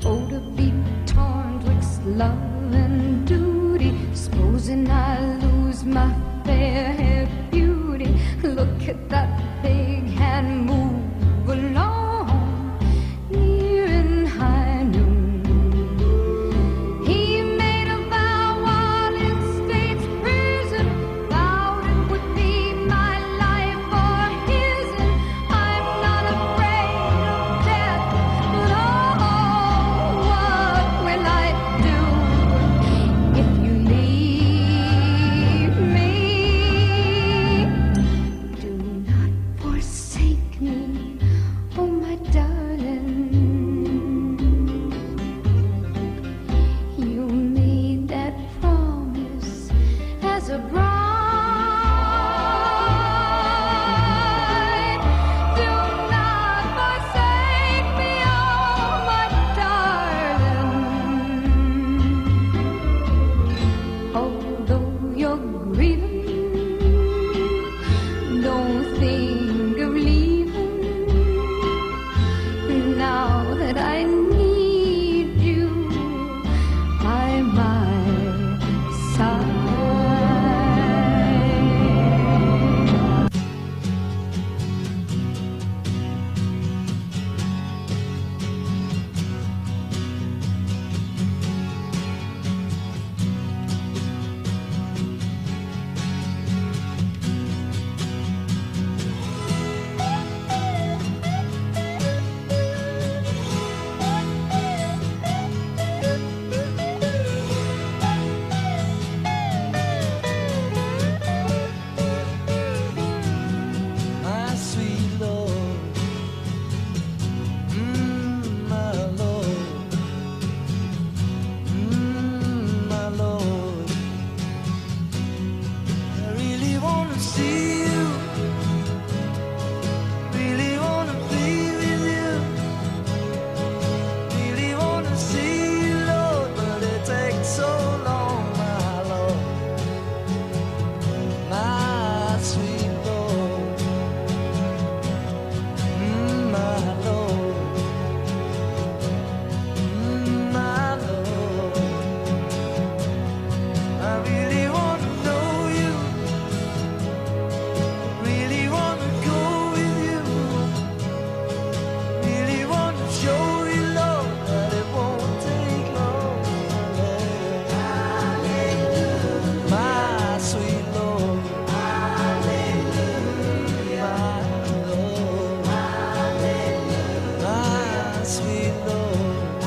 Oh, to be torn twixt love and duty, supposing I lose my fair haired beauty. Look at that big hand move along, near in high noon. He made a vow while in state's prison, vowed it would be my life or his, and I'm not afraid of death, but oh, what will I do See you. Really wanna be with you. Really wanna see you, Lord, but it takes so long, my Lord. My sweet Lord. Mm, my Lord. Mm, my Lord. I really wanna know you. Really wanna go with you. Really wanna show you love, but it won't take long, my Lord. My sweet Lord. My Lord. My sweet Lord.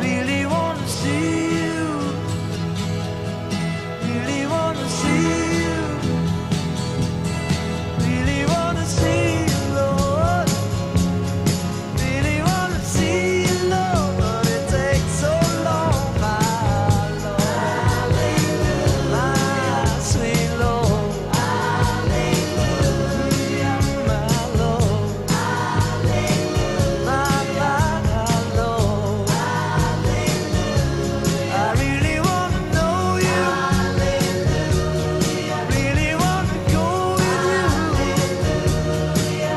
Really wanna see you. Really wanna see you. Really wanna see you, Lord. Really wanna see you, Lord. But it takes so long, my Lord. My sweet Lord. My Lord. My, my Lord. I really wanna know you. Really wanna go with you.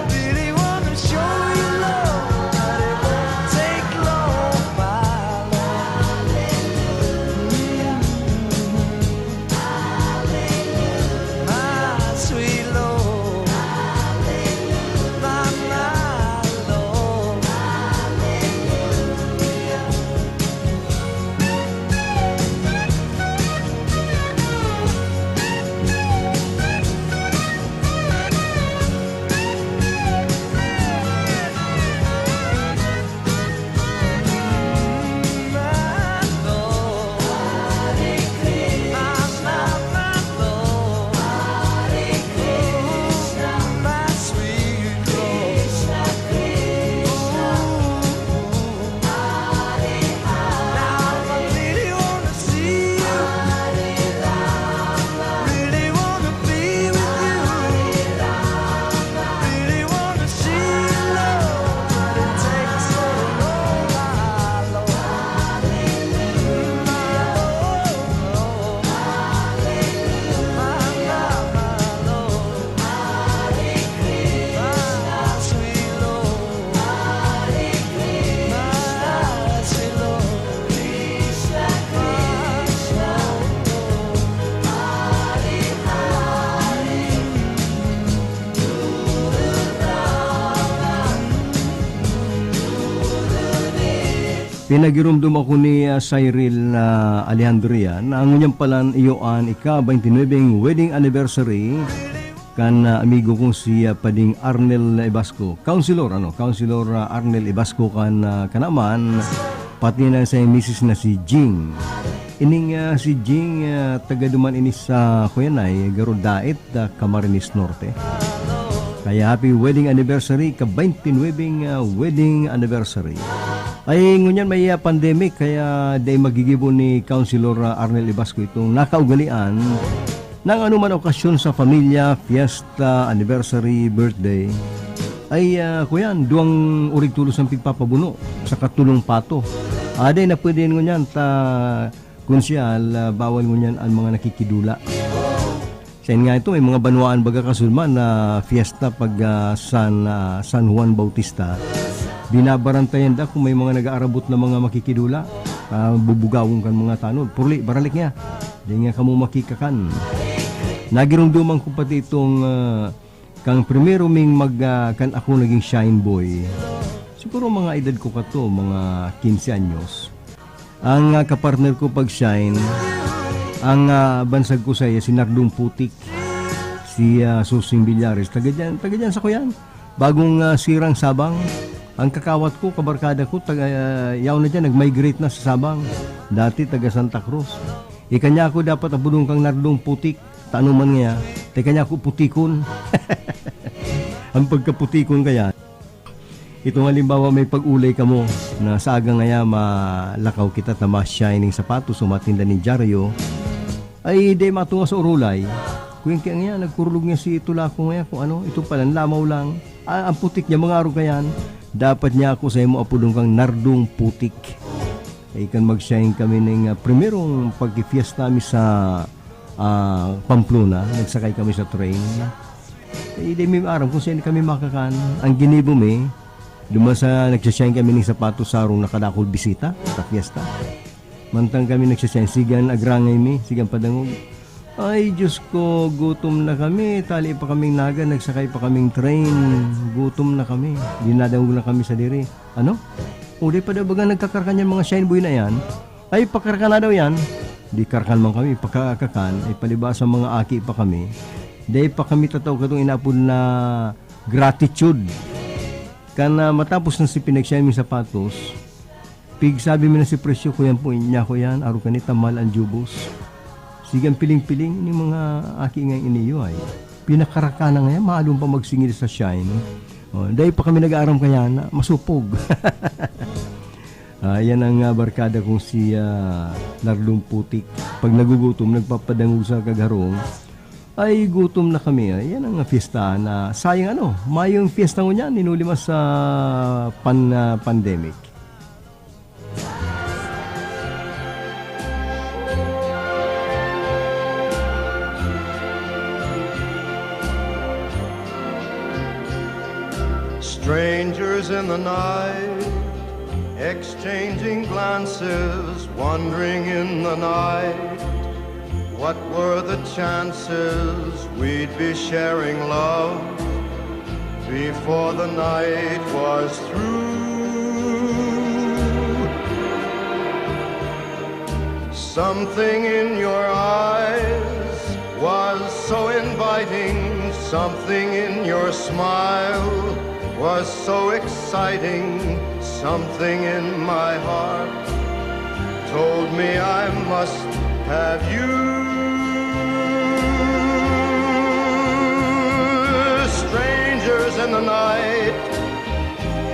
Really wanna show you love, but it won't take long, my Lord. Mm. My sweet Lord. My, my Lord. Pinagiromdom ako ni, ah, Cyril na Alejandria na ngunyan palan iyo an ika-twenty-nine wedding anniversary kan, ah, amigo kong si, ah, Pading Arnel Ibasco. Councilor, ano, Councilor, ah, Arnel Ibasco kan, ah, kanaman, pati na sa misis na si Jing. Ining, ah, si Jing, ah, taga duman ini sa Kuyanay, Garod Daet, ah, Camarines Norte. Kaya happy wedding anniversary, ka-twenty-nine, ah, wedding anniversary. Ay, ngunyan may, ah, pandemic, kaya di magigibo ni Councilor, ah, Arnel Ibasco itong nakaugalian ng anuman okasyon sa pamilya, fiesta, anniversary, birthday. Ay, ah, kuyan, duwang orig tulos ang pigpapabuno sa katulong pato. Aday na pwede ngunyan ta Konsehal, ah, bawal ngunyan an mga nakikidula. Sain nga ito, may mga banwaan baga kasulman na fiesta pag, ah, San, ah, San Juan Bautista. Binabarantayan da kung may mga nag-aarabot na mga makikidula. Ah, bubugawon kan mga tanod. Purli, baralik niya. Di nga kamo makikakan. Nagirumduman ko pati itong, ah, Kan primero ming mag, ah, kan ako naging shine boy, siguro mga edad ko kato, mga quince anyos. Ang, ah, kapartner ko pag shine, ang, ah, bansag ko saiya si Nardong Putik, si, ah, Susing Villares, taga diyan, taga diyan sa Kuyan. Bagong, ah, sirang Sabang. Ang kakawat ko, kabarkada ko, taga, ah, yaon na diyan, nag-migrate na sa Sabang. Dati, taga Santa Cruz. Ika niya ako dapat abudon kang Nardong Putik. Tano man ngaya, teka niya ako putikon. Ang pagkaputikon kaya, itong halimbawa may pag-ulay kamo na sa aga ngaya malakaw kita ta ma-shine ning sapatos o matinda ning dyaryo, Ay, dai matunga sa urulay. Kuyan kaya ngayan, nagkurulog niya si Tulako ngayan kung ano, ito pala, lamaw lang. Ah, ang putik niya, mga araw kayan, dapat niya ako sa imo apodon kang Nardong Putik. Ay, kan mag-shine kami ning, ah, primerong pagkifiesta mi sa, ah, Pamplona, nagsakay kami sa train. Ay, di mi aram kung saan kami makakan. Ang ginibo mi, duman sa nagsashine kami ning sapatos sa arong nakadakul bisita sa fiesta. Mantang kami nagsashine, sigan agrangay mi, sigan padangog. "Ay, Diyos ko, gutom na kami. Tali pa kaming naga, nagsakay pa kaming train. Gutom na kami. Dinadangog na kami sa diri." Ano? O, di pa daw baga nagkakarkan yan, mga shine boy na yan. Ay, pakarkan na daw yan. Di karkan man kami, pakakakan, ay palibasa mga aki pa kami. Dai pa kami tatao katong inapod na gratitude. Kan, ah, matapos na si pinagsiya mi sapatos, pigsabi mi na si presyo, "Kuyan po, inya ko yan, aro kanita, mahal ang jubos." Sige, ang piling-piling ni mga aki nga iniyo ay. Pinakaraka na ngayon, maalon pa magsingil sa shine. Oh, dai pa kami nag-aaram kaya na masupog. Ah, yan ang, ah, barkada kong si, ah, Nardong Putik. Pag nagugutom, nagpapadangog sa kagharong. Ay, gutom na kami. Ay, yan ang fiesta na sayang ano, mayong fiesta ngunyan, inuli man sa pan-, ah, pandemic. Strangers in the night, exchanging glances, wandering in the night. What were the chances we'd be sharing love before the night was through? Something in your eyes was so inviting, something in your smile was so exciting, something in my heart told me I must have you. Strangers in the night,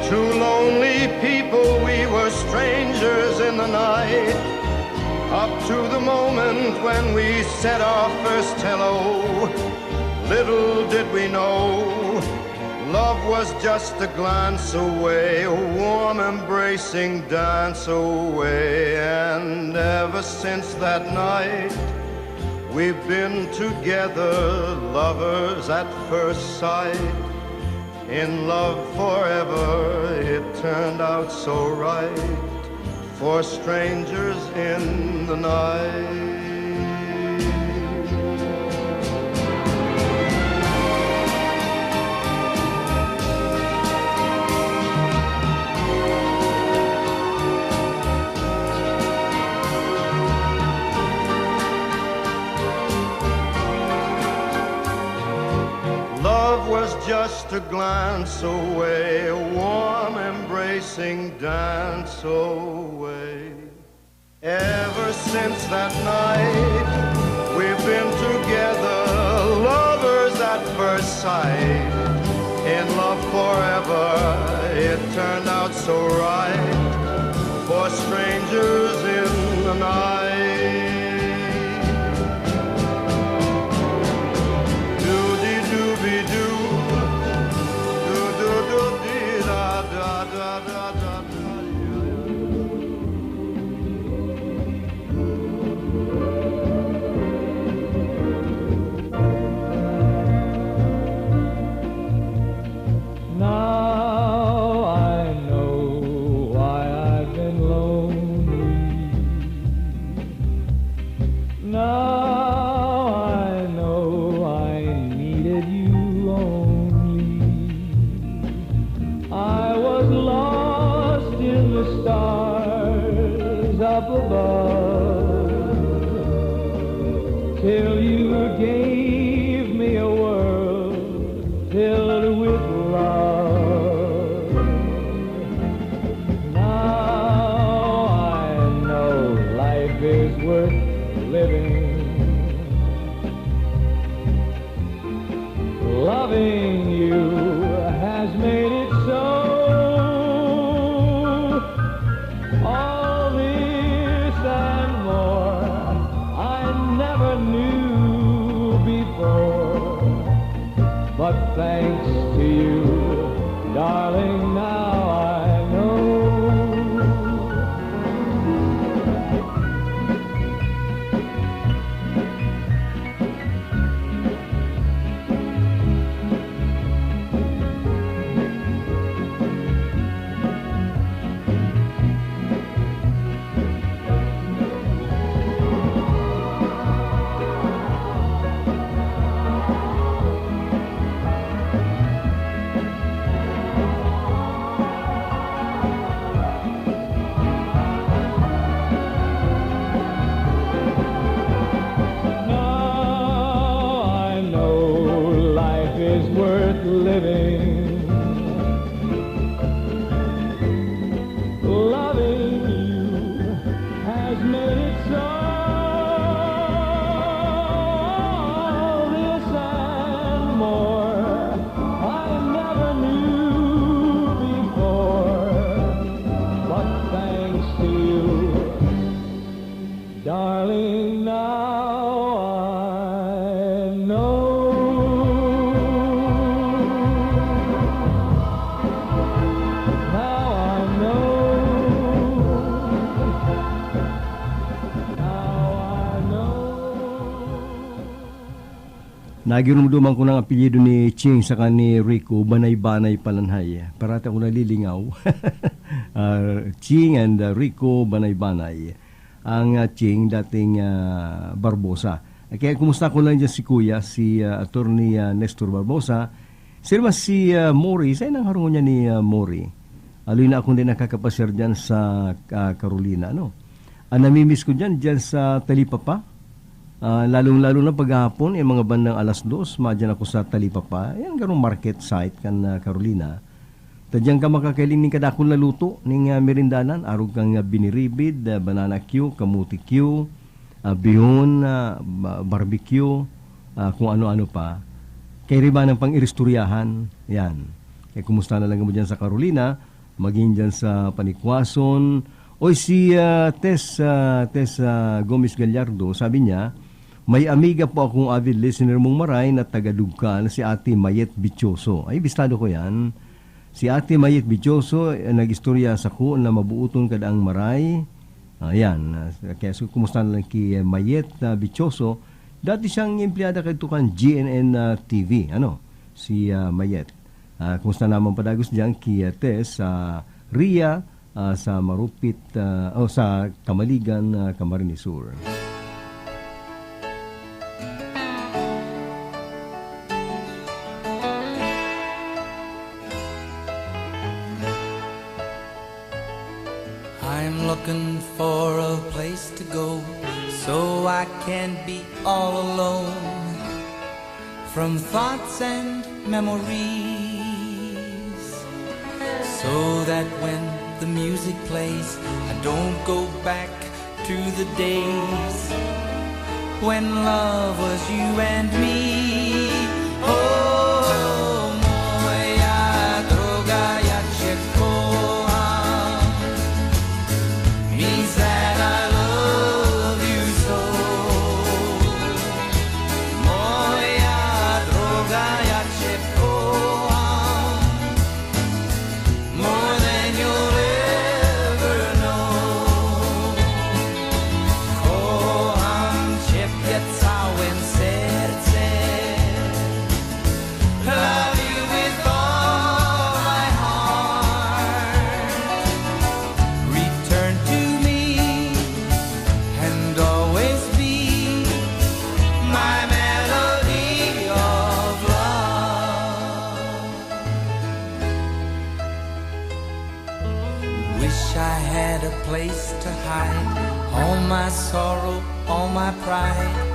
two lonely people, we were strangers in the night. Up to the moment when we said our first hello, little did we know, love was just a glance away, a warm embracing dance away. And ever since that night, we've been together, lovers at first sight. In love forever, it turned out so right for strangers in the night. Love was just a glance away, a warm embracing dance away. Ever since that night, we've been together, lovers at first sight. In love forever, it turned out so right for strangers in the night. Doo-dee-doo-be-doo, doo-doo-doo-dee-da-da-da-da-da-da. Now I know why I've been lonely. Now I know I needed you only. I was lost in the stars up above, till you gave me a world filled with love. Now I know life is worth living. Loving you has made it so. All this and more I never But thanks to you, darling, now I know. Now I know life is worth living. Loving you has made it so. This and more I never knew before. But thanks to you, darling, now I know. Now I know. Now I know. Nagirumduman ko ng apelyido ni Ching saka ni Rico, Banay-Banay Palanhay. Parati ako nalilingaw. Ah, Ching and, ah, Rico Banay-Banay. Ang, ah, Ching, dating, ah, Barbosa. Kaya kumusta ko lang dyan si Kuya, si, ah, Attorney, ah, Nestor Barbosa. Sir, mas si, ah, Mori, sa inang harungon niya ni, ah, Mori. Aloy na akong din nakakapasyar dyan sa, ah, Carolina, ano? Ang namimiss ko dyan, dyan sa Talipapa. Ah, lalong-lalo na paghahapon, eh, mga bandang alas dos, madyan ako sa Talipapa. Yan, ganong market site kan, ah, Carolina. Ta diyan ka makakahiling nin kadakul na luto ning, ah, merindanan, arog kan, ah, biniribid, ah, banana cue, kamote cue, ah, bihon, ah, ba-, barbecue, ah, kung ano-ano pa. Kairiba ng pang-iristoryahan, yan. Kaya kumusta na lang mo diyan sa Carolina, maging diyan sa Panikwason. Oy, si, ah, Tess, ah, Tess, ah, Gomez Gallardo, sabi niya, "May amiga po akong avid listener mong Maray na taga Dugcal, si Ate Mayet Bichoso." Ay, bistado ko yan. Si Ate Mayet Bichoso, eh, nag-istorya sako na mabuoton kadaang Maray. Ayan, ah, kaya so, kumusta na lang ki, eh, Mayet, ah, Bichoso? Dati siyang empleyada kadto kan G N N, ah, T V, ano, si, ah, Mayet. Ah, kumusta naman padagos diyan ki, ah, Tess, ah, Ria, ah, sa Marupit, ah, o sa Kamaligan, ah, Camarines Sur? I'm looking for a place to go so I can be all alone from thoughts and memories, so that when the music plays, I don't go back to the days when love was you and me. Oh, moja droga, ja cię kocham. Means that I love you so. Moja droga, ja cię kocham. More than you'll ever know. Kocham ciebie całym sercem. Love you with all my heart. Return to me and always be my melody of love. Wish I had a place to hide all my sorrow, all my pride.